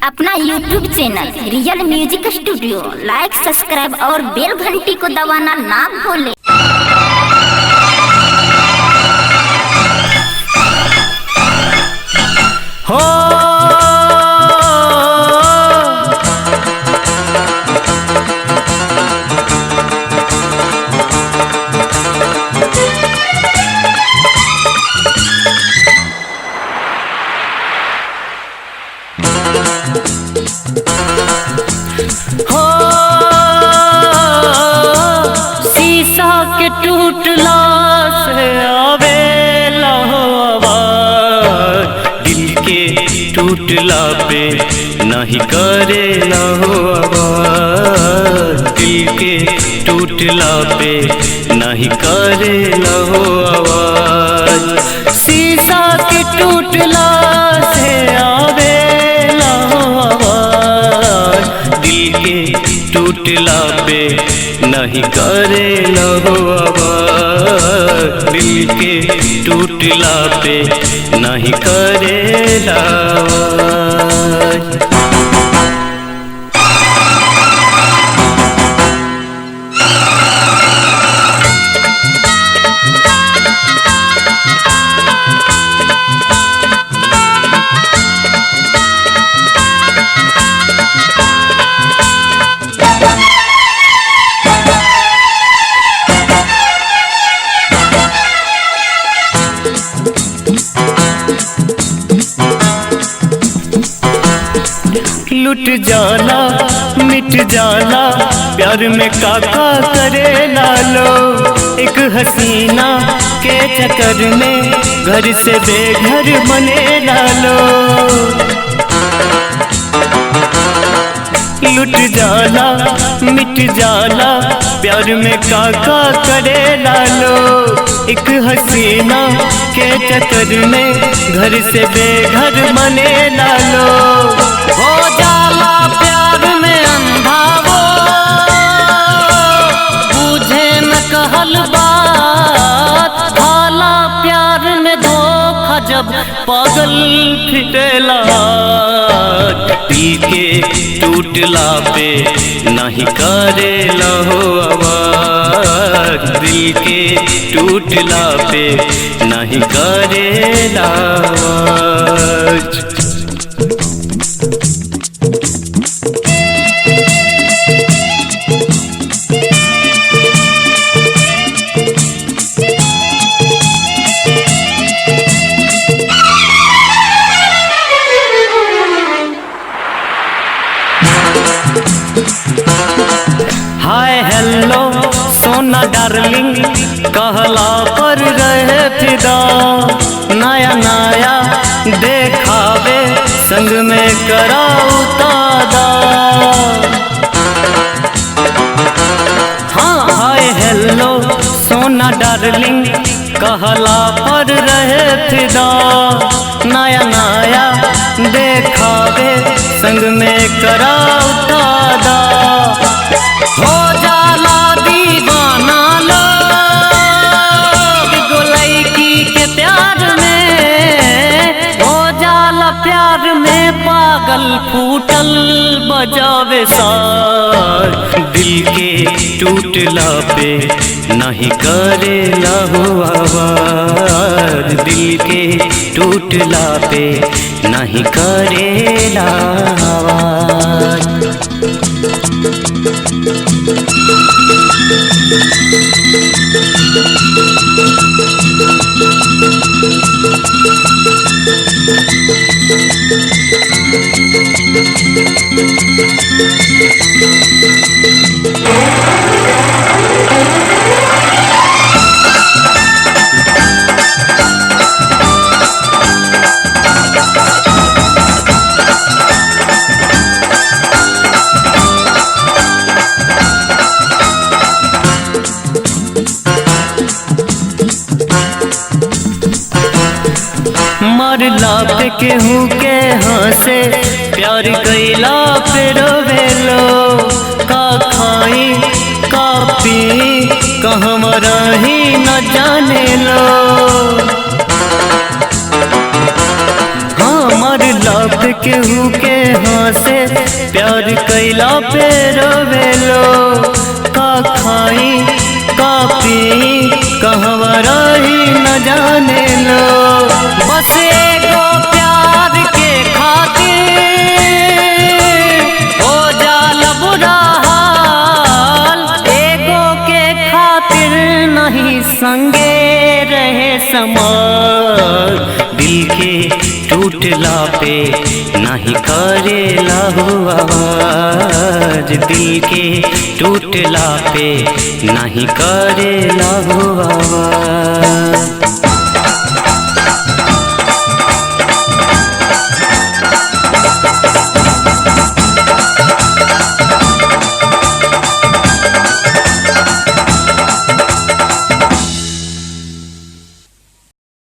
अपना YouTube channel real music studio like subscribe और बेल घंटी को दबाना ना भूलें। हो हो शीशा के टूटला से आवेला हो आवाज, दिल के टूटला पे नहीं करेला हो आवाज, दिल के टूटला पे नहीं करेला हो आवाज, शीशा के टूटला से आवेला हो आवाज, दिल के टूटला पे नहीं करेला हो आवाज, दिल के टूटला पे नहीं करेला आवाज। लुट जाला मिट जाला प्यार में काका करे लालो, एक हसीना के चक्कर में घर से बेघर बने लालो। लुट जाला मिट जाला प्यार में काका करे लालो, एक हसीना के चक्कर में घर से बेघर बने लालो। हो जाला प्यार में अंधा वो बुझे न कहल बात, खाला प्यार में धोखा जब पागल फिटेला, दिल के टूटला पे नहीं करेला हो आवाज, दिल के टूटला पे नहीं करेला आवाज। हाय हेलो सोना डार्लिंग कहला पर रहे फिदा, नया नया देखावे संग में कराऊ तादा। हाँ हाय हेलो सोना डार्लिंग कहला पर रहे फिदा, नया नया देखावे संग में कराऊ तादा। हो जाला दीवाना लोग गोलैकी के प्यार में, हो जाला प्यार में पागल फूटल बजावे सार, दिल के टूटला पे नहीं करेला हो आवाज, दिल के टूटला पे नहीं करेला आवाज। मरला पे केहू के हंसे प्यार कैला पे रोवेलो, का खाई का पी कहवा रही न जाने लो। हाँ मरला पे केहू के हंसे, प्यार कैला पे रोवेलो। का खाई का पी कहवा रही न जाने लो। बस एगो प्यार के खातिर हो जाला बुरा हाल, एगो के खातिर नहीं संगे रहे समाज। दिल के टूटला पे नहीं करेला हो आवाज, दिल के टूटला पे नहीं करेला हो आवाज।